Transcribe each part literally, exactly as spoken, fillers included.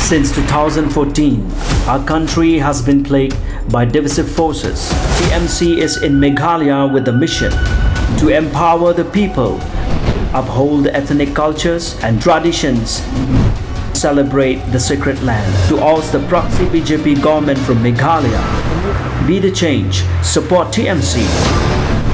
Since two thousand fourteen, our country has been plagued by divisive forces. T M C is in Meghalaya with the mission to empower the people, uphold ethnic cultures and traditions, celebrate the sacred land. To oust the proxy B J P government from Meghalaya, be the change, support T M C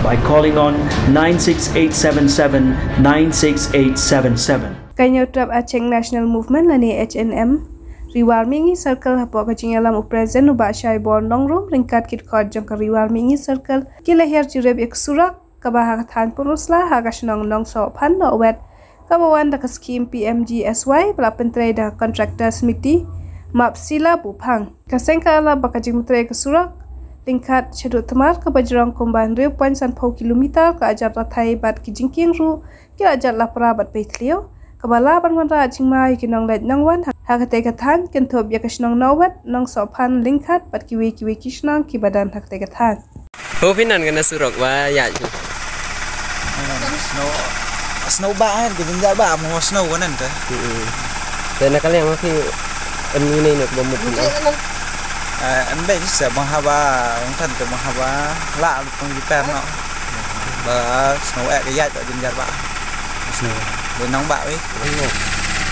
by calling on nine six eight seven seven nine six eight seven seven. Ka Hynñiewtrep Achik National Movement lane H N M, Ri War Mihngi Circle, hapoh ka jingïalam u President u Bah Shaibor Nongrum ryngkat ki dkhot jong ka Ri War Mihngi Circle, ki la hiar jurip ïa ka surok kaba ha ka thaiñ Pynursla ha ka shnong Nongsohphan Nongwet, kaba wan da ka skhim P M G S Y ba la pyntrei da ka Contractors Committee Mapsila Buphang. Ka seng ka la ba ka jingpyntrei ka surok lyngkhat shaduh tmar kaba jrong kumba hynriew point sanphew kilometer, ka ajar rathai bad ki jingkieng ruh ki la jot lapra bad pei thliew, kaba lah ban wanrah jingma ïa ki nongleit nongwan ha katei ka thaiñ, kynthup ïa ka shnong Nongwet, Nongsohphan, Lyngkhat bad kiwei kiwei ki shnong kiba don ha katei ka thaiñ. Ho phi, nang kane surok ba ïaid phi? Snow, snow ba, eh, ka jynjar ba mo snow kanan te. Hmm. Te na ka liang ma phi, em, ine ine ba mut. Eh, em, bad sa bang haba, bang tan te bang haba la lu pang repair noh. Ba snow eh ka ïaid ba jynjar ba. Snow. Dei nang ba wei.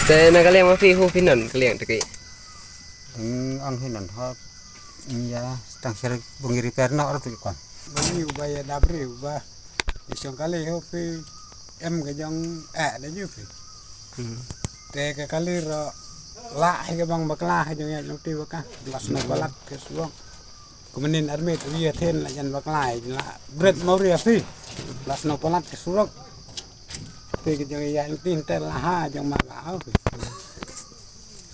Te na ka liang ma phi, ho phi, nang ka liang te ki. Ang, ang hinan ha. Ïa, tang sher bang repair noh ruh tu kon. Bani uba ïa dap ri uba. Ïa shong kali ho phi em ka jong eh da ju phi. Hmm. Te ka kali ro la hi ka bang bakla hi jong ïa jong ti baka. Las no balat ka surok. Kumanin armit ri ïa then la jan bakla hi la bret mau ri phi. Las no balat ka surok. Te ka jong ïa jong ti te la ha jong ma ba ho phi.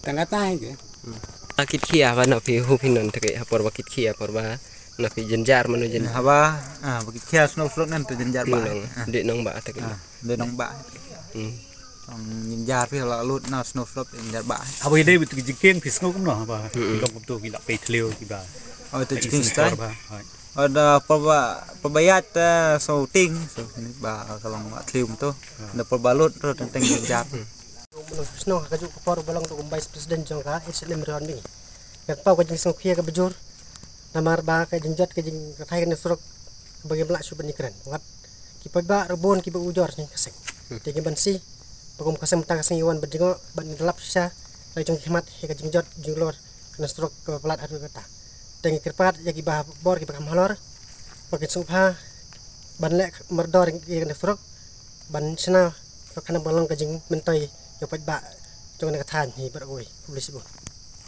Tang kata hi ke. Hmm. A kit khia ba na phi, ho phi, nang te ki ha por ba kit khia por ba na phi jynjar mano jynjar. Haba, ah, ba kit khia snow surok nan te jynjar ba. Dei nang, ah, dei nang ba te ki. Ah, dei nang ba. Hmm. Tang jynjar phi la lut na snow surok jynjar ba. Haba ïadei bad ki jingkieng phi sngew kumno haba. Hmm. Ki long kumto ki la pei thliew ki ba. Oh, te jingkieng stai. Oh, da por ba, por ba ïaid te snow ting, so ni ba ka long ba thliew kumto. Ah. Da por ba lut ruh teng teng jynjar. Hmm. Snow ha kajuh ka por ba long tu kum Vice President jong ka H N M Ri War Mihngi. Ngan paw ka jingsngewkhia kaba jur. Namar ba ka jingjot ka jingkthai kane surok ba ngim lah shuh ban ïakren. Wat ki paidbah ruh bun kiba ujor sha ka seng. Hmm. Te ngim banse ba kum ka seng mynta ka seng ïa wan ban jngoh ban lap shisha la jong ki khmat ïa ka jingjot jinglor kane surok kaba palat haduh katta. Te ngi kyrpad ïa kiba ha bor kiba kham halor ba kin sngewbha ban leh mardor ïa kane surok ban shna ka kane ba long ka jingmyntoi ïa u paidbah jong kane ka thaiñ hi baroh kawei. Khublei shibun.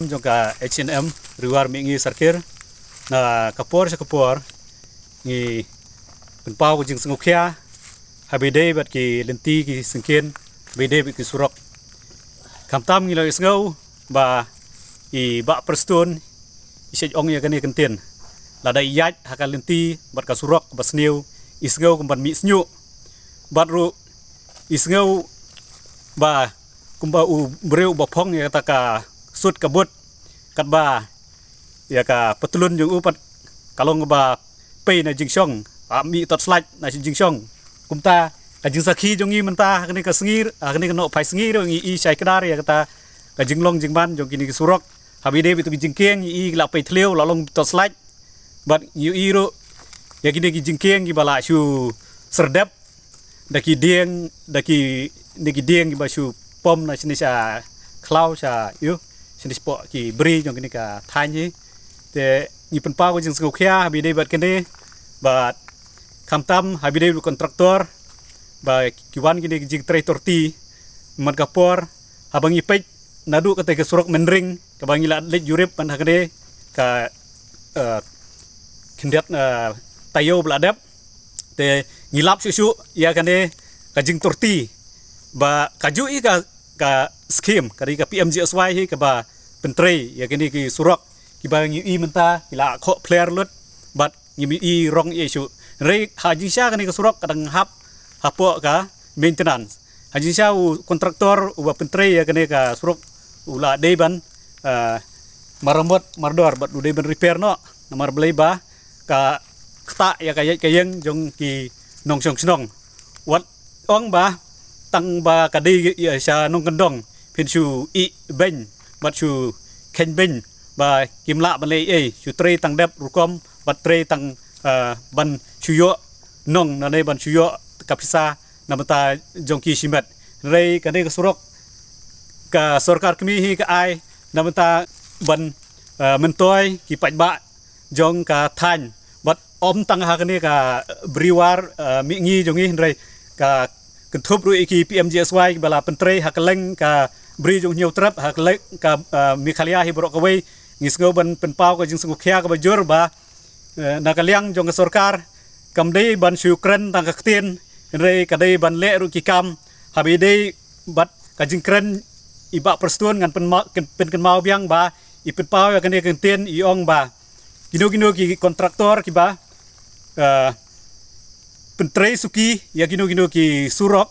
Jong ka H N M Ri War Mihngi Circle, na ka por sha ka por ngi pynpaw ka jingsngewkhia haba ïadei bad ki lynti ki syngkien, haba ïadei bad ki surok. Khamtam ngi la ïohsngew ba i Bah Prestone i shait ong ïa kane ka ktien. Lada i ïaid ha ka lynti bad ka surok ba sniew, i sngew kumban mih shñiuh. Bad ruh i sngew ba kumba u briew ba phong ïa kata ka suit ka boot, katba ïa ka patlun jong u pat ka long ba pei na jingshong, ah, mih torchlight na jingshong. Kumta ka jingsakhi jong ngi mynta ha kane ka sngi, ha kane ka nohphai sngi ruh ngi i shai kdar ïa kata ka jinglong jingman jong kine ki surok. Haba ïadei bad ki jingkieng ngi i la pei thliew la long torchlight. Bad ngi ïohi ruh ïa kine ki jingkieng kiba la shu syrdep da ki dieng, da ki, da ki dieng kiba shu pom na shane sha khlaw sha, ïoh, shane shapoh ki bri jong kine ka thaiñ hi. Te ngi pynpaw ka jingsngewkhia haba ïadei bad kine, bad khamtam haba ïadei bad kontraktor ba ki wan kine ki jingtrei torti man ka por haba ngi peit naduh kata ka surok mynring kaba ngi la leit jurip man ha kane ka, eh, khyndiat, eh, taïew ba la dep. Te ngi lap shuh shuh ïa kane ka jingtorti ba kajuh ïa ka, ka skhim ka dei ka P M G S Y hi kaba pyntrei ïa kine ki surok kiba ngi i mynta ki la khoh pler lut bad ngim i rong ïa shuh. Hynrei ha jingshisha kane ka surok ka dang hap hapoh ka maintenance. Ha jingshisha u kontraktor uba pyntrei ïa kane ka surok u la dei ban, eh, maramot mardor bad u dei ban repair noh. Namar balei ba ka ktah ïa ka ïaid ka ïeng jong ki nongshong shnong. Wat ong ba tang ba ka dei ïa sha nongkyndong phin shu ïeh beiñ bad shu khein beiñ ba kim lah ban leh ei, shu trei tang dep rukom bad trei tang, eh, ban shu ïoh nong, nane ban shu ïoh ka pisa na bynta jong ki shimet. Hynrei kane ka surok ka sorkar kmie hi ka ai na bynta ban, eh, myntoi ki paidbah jong ka thaiñ. Bad ym tang ha kane ka Bri War, eh, Mihngi jong ngi, hynrei ka kynthup ruh ïa ki P M G S Y ba la pyntrei ha kylleng ka Bri jong Hynñiewtrep, ha kylleng ka, eh, Meghalaya hi baroh kawei. Ngi sngew ban pynpaw ka jingsngewkhia kaba jur ba, eh, na ka liang jong ka sorkar kam dei ban shu kren tang ka ktien, hynrei ka dei ban leh ruh ki kam. Haba ïadei bad ka jingkren i Bah Prestone ngan pynma-, pynkynmaw biang ba i pynpaw ïa kane ka ktien, i ong ba kino kino ki kontraktor kiba, eh, pyntrei suki ïa kino kino ki surok,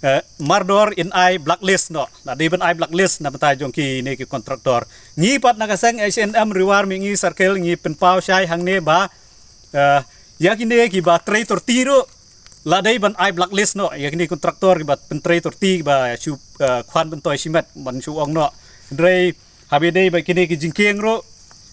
eh, mardor yn ai blacklist noh. La dei ban ai blacklist na bynta jong kine ki kontraktor. Ngi pat na ka seng H N M Ri War Mihngi Circle ngi pynpaw shai hangne ba, eh, ïa kine kiba trei torti ruh la dei ban ai blacklist noh ïa kine kontraktor kiba pyntrei torti, kiba shu, eh, khwan myntoi shimet ban shu ong noh. Hynrei haba ïadei bad kine ki jingkieng ruh,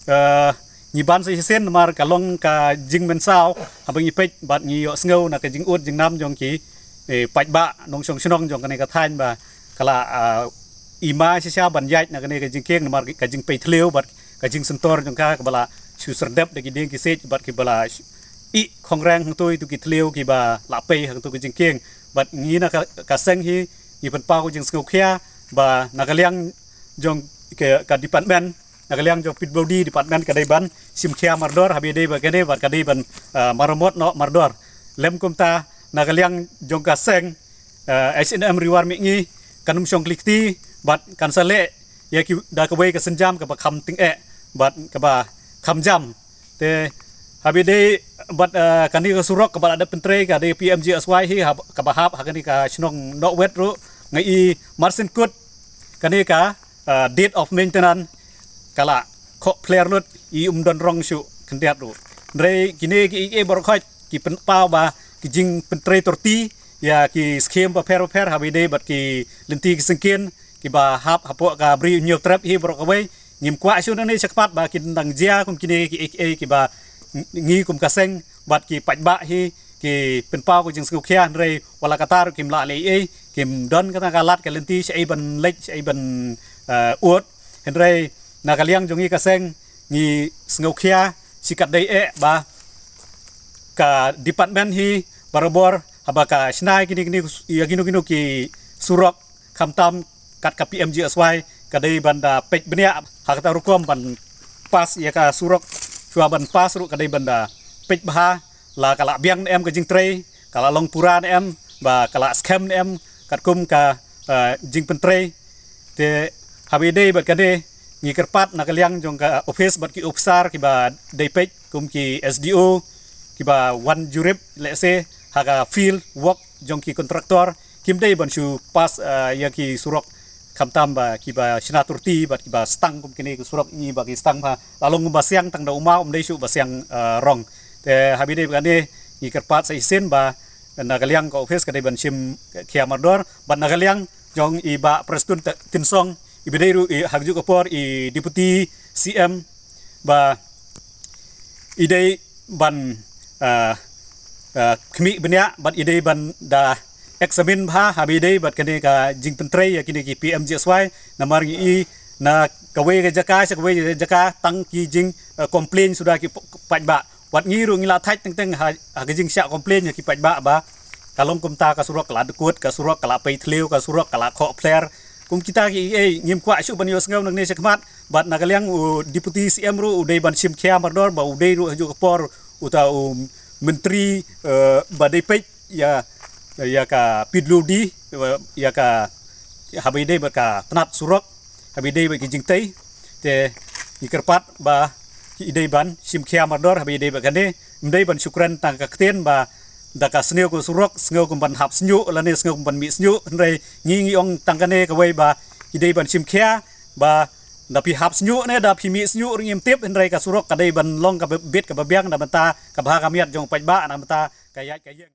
eh, ngi ban sa shisien namar ka long ka jingmynsaw haba ngi peit bad ngi ïohsngew na ka jingud jingnam jong ki, eh, paidbah nongshong shnong jong kane ka thaiñ ba ka la, eh, i ma shisha ban ïaid na kane ka jingkieng namar ka jingpei thliew bad ka jingsyntor jong ka kaba la shu syrdep da ki dieng ki siej bad kiba la shu ih khongreng hangto ïa kito ki thliew kiba la pei hangto ka jingkieng. Bad ngi na ka, ka seng hi ngi pynpaw ka jingsngewkhia ba na ka liang jong ka, ka department, na ka liang jong P W D department ka dei ban shim khia mardor haba ïadei bad kane bad ka dei ban, ah, maramot noh mardor. Lym kumta na ka liang jong ka seng, ah, H N M Ri War Mihngi kan ym shong kli kti bad kan sa leh ïa ki da kawei ka sienjam kaba kham tyngeh bad kaba kham jam. Te haba ïadei bad, ah, kane ka surok kaba la dep pyntrei ka dei P M G S Y hi hab-, kaba hap ha kane ka shnong Nohwet ruh nga i marsynkut kane ka, ah, date of maintenance ka la khoh phler lut, i ym don rong shuh khyndiat ruh. Hynrei kine ki, ki baroh khoit ki pynpaw ba ki jingpyntrei torti ïa ki skhim bapher bapher haba ïadei bad ki lynti ki syngkien kiba hap hapoh ka Bri Hynñiewtrep hi baroh kawei. Ngim kwah shuh nangne shakhmat ba kin dang jia kum kine ki, ki, kiba ngi kum ka seng bad ki paidbah hi ki pynpaw ka jingsngewkhia, hynrei wat la katta ruh kim lah leh ei ei, kim don kata ka lad ka lynti shaei ban leit shaei ban, eh, ud. Hynrei na ka liang jong ngi ka seng ngi sngewkhia shikatdei eh ba ka department hi barabor haba ka shna ïa kine kine ïa kino kino ki surok khamtam kat ka P M G S Y ka dei ban da peit bniah ha kata rukom ban pass ïa ka surok, shuwa ban pass ruh ka dei ban da peit bha la ka la biang ne em ka jingtrei, ka la long pura ne em, ba ka la skhem ne em katkum ka, eh, jingpyntrei. Te haba ïadei bad kane ngi kyrpad na ka liang jong ka office bad ki officer kiba dei peit kum ki S D O kiba wan jurip lehse ha ka field work jong ki kontraktor, kim dei ban shu pass, eh, ïa ki surok khamtam ba kiba shna torti bad kiba stang kum kine ki surok ngi ba ki stang bha, la long kumba siang tang da u maw, ym dei shuh ba siang, eh, rong. Te haba ïadei bad kane ngi kyrpad sa shisien ba na ka liang ka office ka dei ban shim khia mardor bad na ka liang jong i Bah Prestone Tynsong iba dei ruh i ha kajuh ka por i Deputy C M ba i dei ban, ah, ah, khmih bniah bad i dei ban da examine bha haba ïadei bad kane ka jingpyntrei ïa kine ki P M G S Y, namar ngi i na kawei ka jaka sha kawei ka jaka tang ki jing, ah, complain suda ki p-, paidbah. Wat ngi ruh ngi la thait teng teng ha, ha ka jingshah complain ïa ki paidbah ba ka long kumta ka surok ka la dkut, ka surok ka la pei thliew, ka surok ka la khoh phler. Kum kita ki ei ei ngim kwah shuh ban ïohsngew nangne shakhmat. Bad na ka liang u Deputy C M ruh u dei ban shim khia mardor ba u dei ruh ha kajuh ka por uta u Myntri, eh, ba dei peit ïa, ïa ka P W D, ïa ka haba ïadei bad ka tnat surok, haba ïadei bad ki jingtei. Te ngi kyrpad ba ki dei ban shim khia mardor haba ïadei bad kane, ym dei ban shu kren tang ka ktien ba da ka sniew ka surok sngew kum ban hap shñiuh lane sngew kum ban mih shñiuh, hynrei ngi ngi ong tang kane kawei ba ki dei ban shim khia ba da phi hap shñiuh ne da phi mih shñiuh ruh ngim tip, hynrei ka surok ka dei ban long kaba bit kaba biang na bynta ka bha ka miat jong paidbah, na bynta ka ïaid ka ïeng.